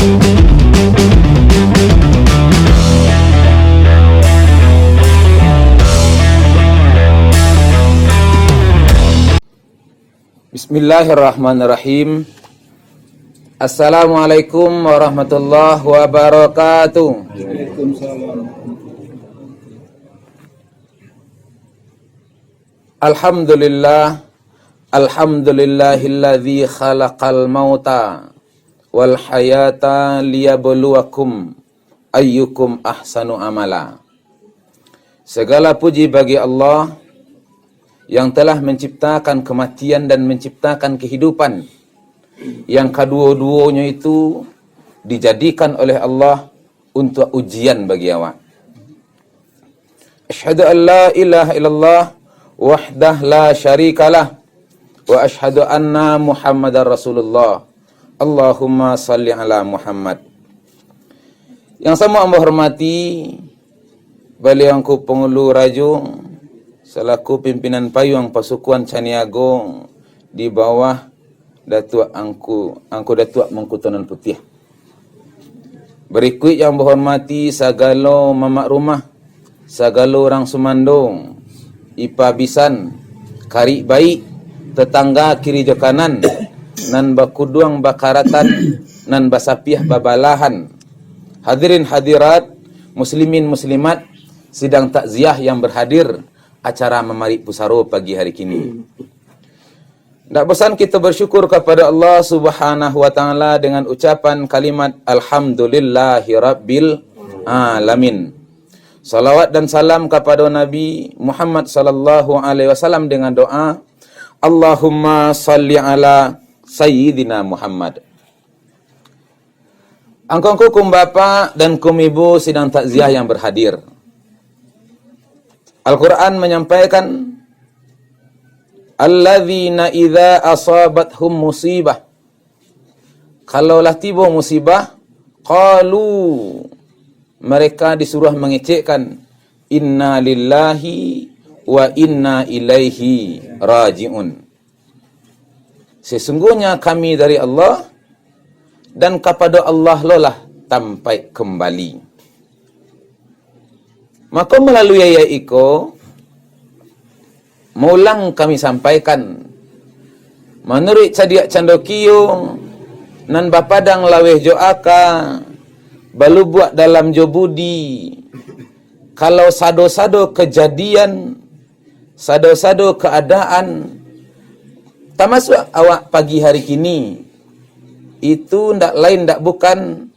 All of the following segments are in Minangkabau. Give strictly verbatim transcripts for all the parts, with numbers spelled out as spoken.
Bismillahirrahmanirrahim. Assalamualaikum warahmatullahi wabarakatuh. Alhamdulillah. Alhamdulillahilladzi khalaqal mauta wal hayata liyabluwakum ayyukum ahsanu amala. Segala puji bagi Allah yang telah menciptakan kematian dan menciptakan kehidupan, yang kaduo-duonyo itu dijadikan oleh Allah untuak ujian bagi awak. Asyhadu an la ilaha illallah wahdah la syarikalah, wa asyhadu anna Muhammadar Rasulullah. Allahumma salli ala Muhammad. Yang samo ambo hormati, Baliau Angku Pangulu Rajo, salaku pimpinan payuang pasukuan Caniago di bawah Datuak Angku, Angku Datuak Mangku Tuanan Putiah. Barikuik yang bahormati sagalo mamak rumah, sagalo urang sumando, ipa bisan, karik baik, tatangga kiri jo kanan, nan bakuduang bakaratan, nan basapiah babalahan. Hadirin hadirat, muslimin muslimat, sidang takziah yang berhadir acara mamarik pusaro pagi hari kini. Ndak bosan kita bersyukur kepada Allah Subhanahu wa Ta'ala dengan ucapan kalimat Alhamdulillahirabbil alamin. Salawat dan salam kepada Nabi Muhammad sallallahu alaihi wasallam dengan doa, Allahumma salli ala Sayyidina Muhammad. Angku-angku, kaum bapak dan kaum ibu sidang takziah yang berhadir. Al-Quran menyampaikan, "Alladzina idza asabathum musibah." Kalau lah tibo musibah, qalu, mereka disuruh mangecekkan, "Inna lillahi wa inna ilaihi raji'un." Sesungguhnya kami dari Allah, dan kapada Allah lo lah tampaik kembali. Mako, malalui ayat iko, maulang kami sampaikan, manuruik cadiak candokio, nan bapadang laweh jo aka, balubuak dalam jo budi, kalau sado-sado kajadian, sado-sado kaadaan, tamasuak awak pagi hari kini, itu ndak lain ndak bukan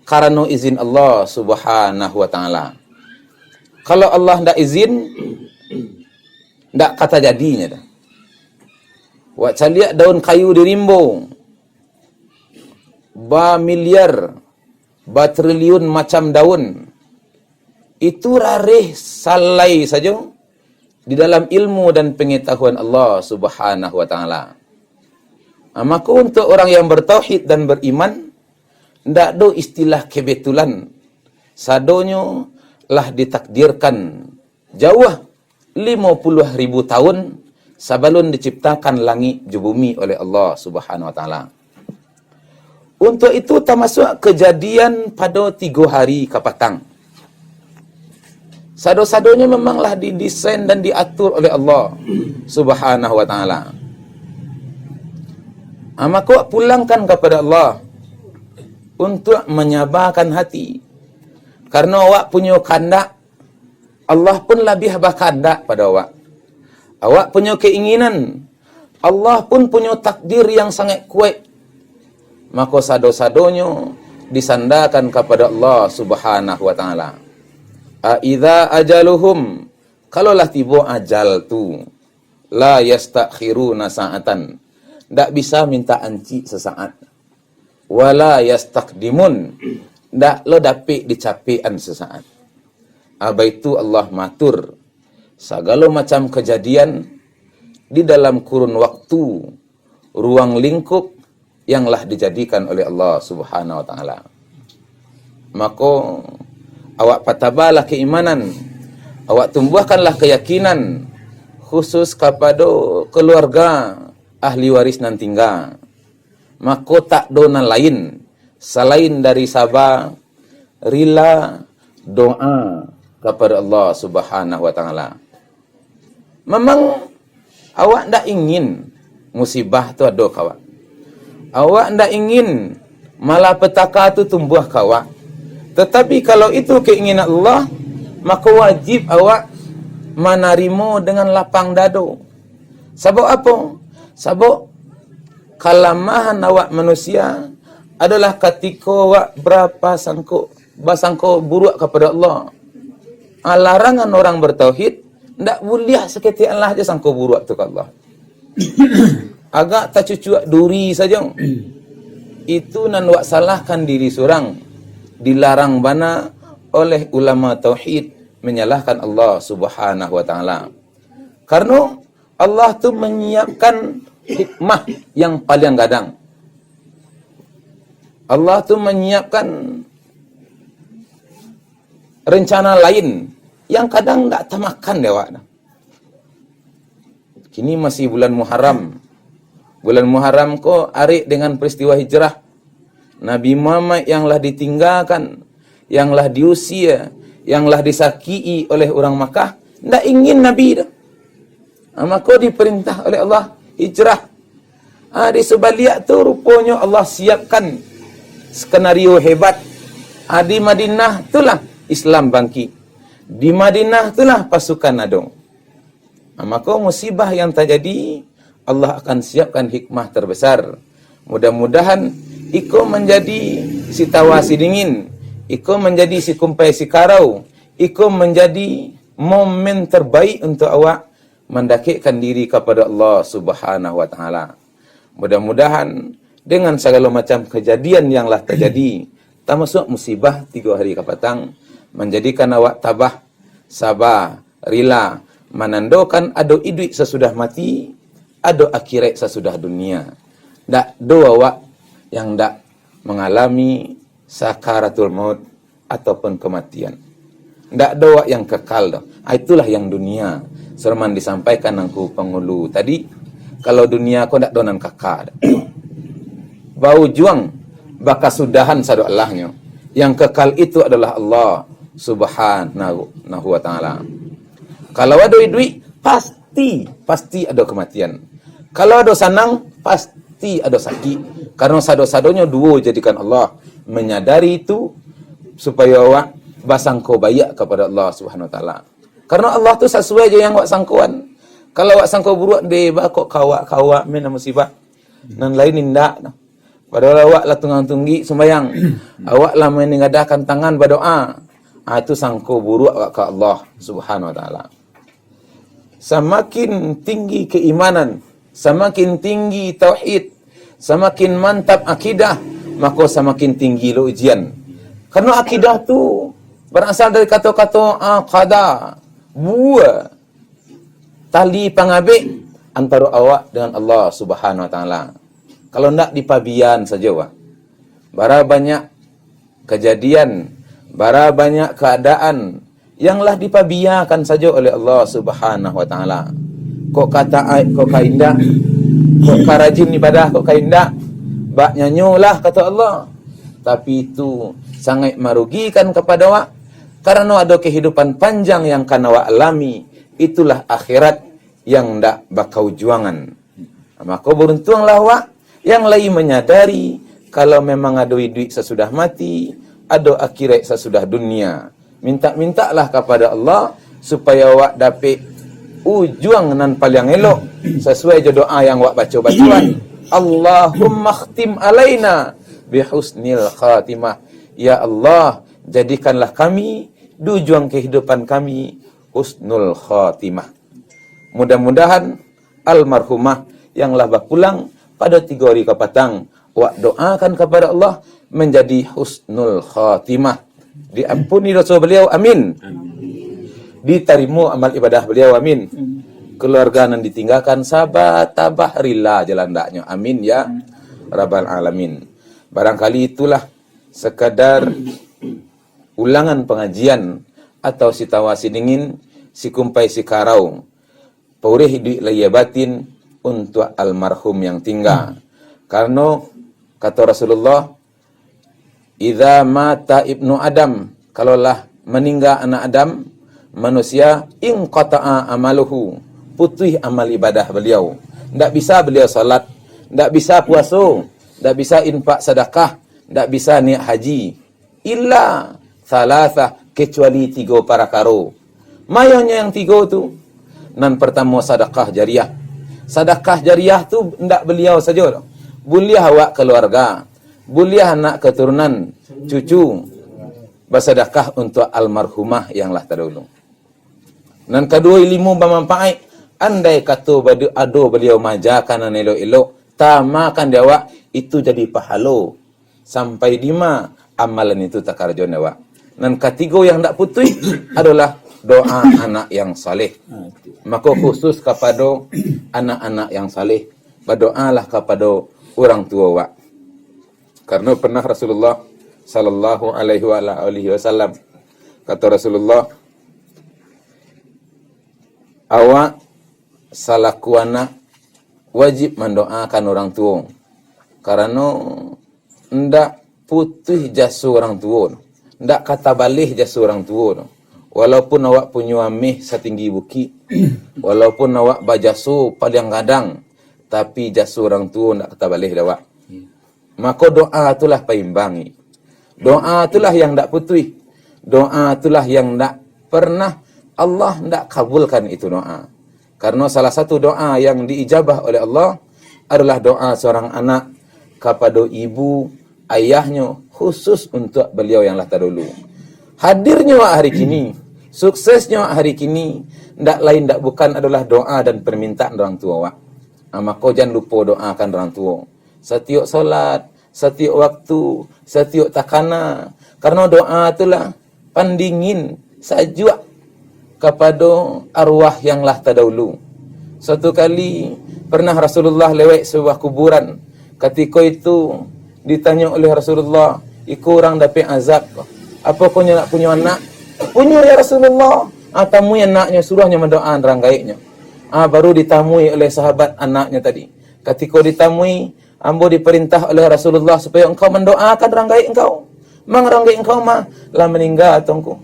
karano izin Allah Subhanahu wa Ta'ala. Kalau Allah ndak izin, ndak ka tajadinyo tu. Wak caliak daun kayu di rimbo, bamiliar, batriliun macam daun, itu rareh salai sajo di dalam ilmu dan pengetahuan Allah Subhanahu wa Ta'ala. Ah, mako, untuk orang yang bertauhid dan beriman, ndak ado istilah kebetulan. Sadonyo lah ditakdirkan jauah limo puluah ribu tahun sabalun diciptakan langik jo bumi oleh Allah Subhanahu wa Ta'ala. Untuak itu tamasuak kajadian pado tigo hari kapatang. Sado-sadonyo memang lah didesain dan diatur oleh Allah Subhanahu wa Ta'ala. Ah, mako, pulangkan kapada Allah untuak manyabakan hati. Karano awak punyo kandak, Allah pun labiah bakandak pado awak. Awak punyo keinginan, Allah pun punyo takdir yang sangat kuaik. Mako, sado-sadonyo disandakan kapada Allah Subhanahu wa Ta'ala. A idza ajaluhum, kalau lah tibo ajal tu, la yastakhiruna sa'atan, ndak bisa minta ancik sesaat. Wala yastaqdimun, ndak lo dapek dicapekan sesaat. Abaitu Allah matur sagalo macam kajadian di dalam kurun waktu, ruang lingkup yang lah dijadikan oleh Allah Subhanahu wa Ta'ala. Mako, awak patabalah keimanan, awak tumbuahkanlah keyakinan, khusus kapado keluarga ahli waris nan tingga. Mako, tak do nan lain, salain dari saba, rila, doa kapado Allah Subhanahu wa Ta'ala. Memang awak ndak ingin musibah tu ado ka awak. Awak ndak ingin malapetaka tu tumbuah ka awak. Tetapi kalau itu keinginan Allah, maka wajib awak manarimo dengan lapang dado. Sabab apo? Sabab kalamahan awak manusia adolah katiko awak barasangko, basangko buruak kapado Allah. Ah, larangan orang bertauhid, ndak buliah saketek alah je sangko buruak tu ka Allah. Agak tacucuak duri sajo. Itu nan wak salahkan diri surang. Dilarang bana oleh ulama tauhid menyalahkan Allah Subhanahu wa Ta'ala. Karno Allah tu manyiapkan hikmah yang paliang gadang. Allah tu manyiapkan rencana lain yang kadang ndak tamakan dek awak. Kini masih bulan Muharram. Bulan Muharram ko arek dengan peristiwa hijrah. Nabi Muhammad yang lah ditinggakan, yang lah diusia, yang lah disakiki oleh urang Makkah, ndak ingin Nabi tu. Ha, mako diperintah oleh Allah hijrah. Ha, di subaliak tu ruponyo Allah siapkan skenario hebat. Ha, di Madinah tulah Islam bangkik. Di Madinah tulah pasukan ado. Ha, mako musibah yang tajadi, Allah akan siapkan hikmah terbesar. Mudah-mudahan iko manjadi sitawa sidingin, iko manjadi sikumpai sikarau, iko manjadi momen terbaik untuk awak mandakekkan diri kapado Allah Subhanahu wa Ta'ala. Mudah-mudahan dengan sagalo macam kajadian yang lah tajadi, tamasuak musibah tigo hari kapatang, manjadikan awak tabah, saba, rila, manandokan ado iduik sasudah mati, ado akiraik sasudah dunia. Ndak do awak yang ndak mangalami sakaratul maut ataupun kematian. Ndak do awak yang kekal doh. Ah, itulah yang dunia. Seroman disampaikan Angku Pangulu tadi, kalau dunia ko ndak do nan kaka doh. Baujuang, bakasudahan sadolahnyo. Yang kekal itu adalah Allah Subhanahu wa Ta'ala. Kalau ado iduik, pasti, pasti ado kematian. Kalau ado sanang, pasti ado sakik. Karano sado-sadonyo duo jadikan Allah. Menyadari itu, supayo awak basangko baiak kapado Allah Subhanahu wa Ta'ala. Karano Allah tu sasuai jo yang awak sangkoan. Kalau awak sangko buruak, deh, ba kok ka awak, ka awak, men, musibah. Nan lain indak. Padahal awak lah tunggang tunggik sumbayang. Awak lah maningadakan tangan badoa. Ah, itu sangko buruak awak ka Allah Subhanahu wa Ta'ala. Samakin tinggi keimanan, samakin tinggi tauhid, samakin mantap akidah, mako samakin tinggi lo ujian. Karano akidah tu barasal dari kato-kato aqada, bua, tali pangabek antaro awak dengan Allah Subhanahu wa Ta'ala. Kalau ndak dipabian sajo, wah. Bara banyak kajadian, bara banyak keadaan yang lah dipabiakan sajo oleh Allah Subhanahu wa Ta'ala. Kok ka taat, kok ka indak, kok ka rajin ibadah, kok ka indak, bak nyanyo lah, kato Allah. Tapi itu sangaik marugikan kapado awak, karano ado kehidupan panjang yang kan awak alami, itulah akhirat yang ndak bakaujuangan. Mako, baruntuanglah awak yang lai manyadari, kalau memang ado iduik sasudah mati, ado akhirat sasudah dunia. Mintak-mintaklah kapada Allah, supayo awak dapek ujuang nan paliang elok, sasuai jo doa yang awak baco-bacoan. "Allahumma khtim alaina bihusnil khatimah." Ya Allah, jadikanlah kami, di ujuang kehidupan kami, husnul khatimah. Mudah-mudahan almarhumah yang lah bapulang pado tigo hari kapatang, wak doakan kapada Allah manjadi husnul khatimah. Diampuni doso baliau, amin. Ditarimo amal ibadah baliau, amin. Kaluarga nan ditinggakan sabar tabah rila jalan daknyo, amin ya rabbal alamin. Barangkali itulah sekadar ulangan pangajian atau sitawa sidingin, sikumpai sikarau, paureh iduik lahia batin untuak almarhum yang tingga. Karano, kato Rasulullah, "Idza mata ibnu Adam," kalau lah maningga anak Adam, manusia, "inqata'a amaluhu," putuih amal ibadah baliau. Ndak bisa baliau salat, ndak bisa puaso, ndak bisa infak sadakah, ndak bisa niat haji. Illa salasah, kecuali tigo parakaro. Mayonyo yang tigo tu? Nan partamo, sadakah jariah. Sadakah jariah tu ndak baliau sajo doh. Buliah awak kaluarga, buliah anak katurunan, cucu, basadakah untuak almarhumah yang lah tadahulu. Nan kaduo, ilimu bamanfaat. Andai kato badu-, ado baliau maajakan nan elok-elok, taamakan di awak, itu jadi pahalo. Sampai dima amalan itu takarajoan di awak. Nan katigo yang ndak putuih adolah doa anak yang saleh. Mako khusus kapado anak-anak yang saleh, badoalah kapado urang tuo awak. Karano pernah Rasulullah sallallahu alaihi wa ala alihi wasallam, kato Rasulullah, "Awak salaku anak wajib mandoakan urang tuo, karano ndak putuih jaso urang tuo, ndak ka tabaleh jaso urang tuo. Walaupun awak punyo ameh satinggi bukik, walaupun awak bajaso paliang gadang, tapi jaso urang tuo ndak ka tabaleh dek awak." Mako doa tu lah paimbangi. Doa tu lah yang ndak putuih. Doa tu lah yang ndak pernah Allah ndak kabulkan itu doa. Karano salah satu doa yang diijabah oleh Allah adolah doa surang anak kapado ibu, ayahnyo, khusus untuak baliau yang lah tadahulu. Hadirnyo awak hari kini, suksesnyo awak hari kini, ndak lain ndak bukan adolah doa dan parmintaan urang tuo awak. Ah, mako jan lupo doakan urang tuo. Satiok solat, satiok waktu, satiok takana. Karano doa tu lah pandingin, sajuak kapado arwah yang lah tadahulu. Suatu kali, pernah Rasulullah lewat sabuah kuburan. Katiko itu, ditanyo oleh Rasulullah, "Iko urang dapek azab. Apokoh nyo ndak punyo anak?" "Punyo, ya Rasulullah." "Ah, tamui anaknyo, suruahnyo mandoakan urang gaeknyo." Ah, baru ditamui oleh sahabat anaknyo tadi. Katiko ditamui, "Ambo diparintah oleh Rasulullah supayo engkau mandoakan urang gaek engkau. Mang urang gaek engkau mah lah maningga, Tuanku."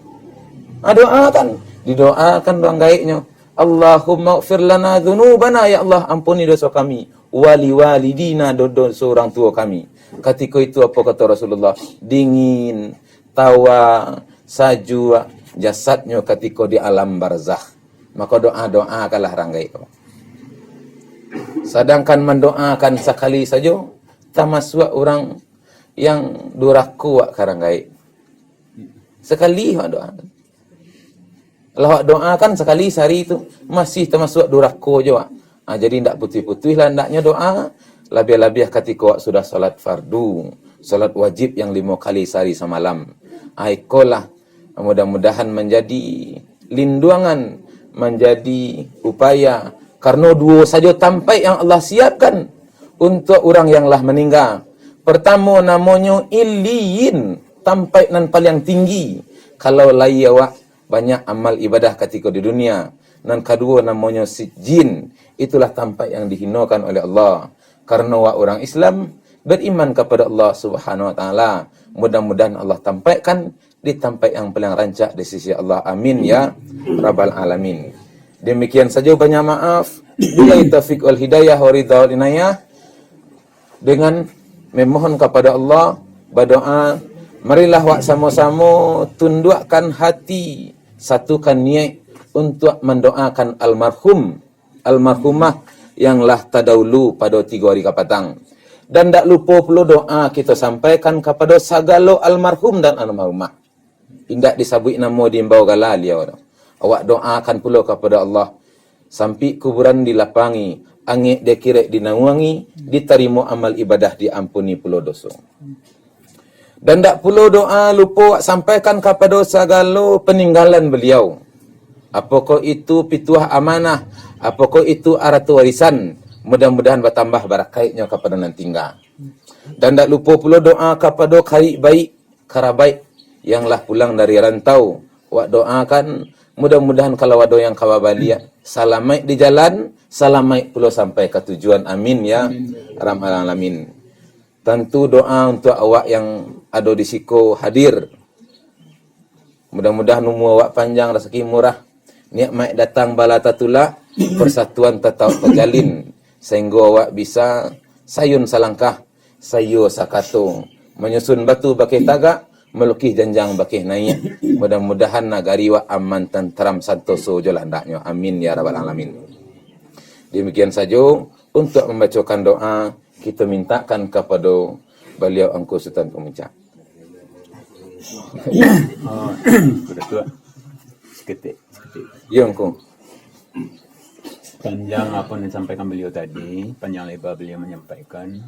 Ah, doakan. Didoakan urang gaeknyo, "Allahumma ighfir lana dzunubana, ya Allah, ampuni doso kami, wali walidina, do-, doso urang tuo kami." Katiko itu apo kato Rasulullah? Dingin, tawa, sajuak jasadnyo katiko di alam barzakh. Mako doa-doakanlah urang gaek ko. Sadangkan mandoakan sakali sajo, tamasuak urang yang durako awak ka urang gaek. Sakali awak doakan. Lah awak doakan sakali sahari tu, masih tamasuak durako jo awak. Ha, jadi ndak putuih-putuih lah andaknyo doa, labiah-labiah katiko awak sudah salat fardu, salat wajib yang limo kali sahari samalam. Ha, ikolah mudah-mudahan manjadi linduangan, manjadi upaya. Karano duo sajo tampaik yang Allah siapkan untuak urang yang lah maningga. Partamo namonyo Illiyin, tampaik nan paliang tinggi. Kalau lai awak banyak amal ibadah katiko di dunia. Nan kaduo namonyo Sijjin, itulah tampaik yang dihinokan oleh Allah. Karano awak urang Islam, bariman kapado Allah Subhanahu wa Taala, mudah-mudahan Allah tampaikkan di tampaik yang paliang rancak di sisi Allah. Amin, ya Rabbal Alamin. Demikian sajo, banyak maaf. Billahi taufik wal hidayah wa ridha wal inayah. Dengan memohon kapado Allah, badoa, marilah wak samo-samo tunduakkan hati, satukan niaik untuak mandoakan almarhum, almarhumah yang lah tadahulu pado tigo hari kapatang. Dan dak lupo pulo doa kito sampaikan kapado sagalo almarhum dan almarhumah. Indak disabuik namo, diimbau gala baliau tu. Awak doakan pulo kapado Allah, sampik kuburan dilapangi, angek dikirek dinauangi, ditarimo amal ibadah, diampuni pulo doso. Dan dak pulo doa lupo awak sampaikan kapado sagalo paninggalan baliau. Apokoh itu pituah amanah, apokoh itu arato warisan, mudah-mudahan batambah barakaiknyo kapado nan tingga. Dan dak lupo pulo doa kapado karaik baik, karabaik yang lah pulang dari rantau. Wak doakan, mudah-mudahan kalau ado yang ka babaliak, salamaik di jalan, salamaik pulo sampai ka tujuan. Amin, ya Rabbal Alamin. Tantu doa untuak awak yang ado di siko hadir. Mudah-mudahan umua awak panjang, rasaki murah, nikmat datang bala tatulak, persatuan tatap tajalin, sahinggo awak bisa sayun salangkah, saiyo sakato, manyusun batu bakeh tagak, malukih janjang bakeh naiak. Mudah-mudahan nagari awak aman, tantaram, santoso jo landaknyo. Amin ya rabbal alamin. Demikian sajo untuk mambacokan doa, kita mintakan kapado baliau Angku Sutan Pamuncak. Oh, sudah tua. Seketik, seketik. Yo, Angku. Panjang apa yang disampaikan beliau tadi, panjang lebar beliau menyampaikan.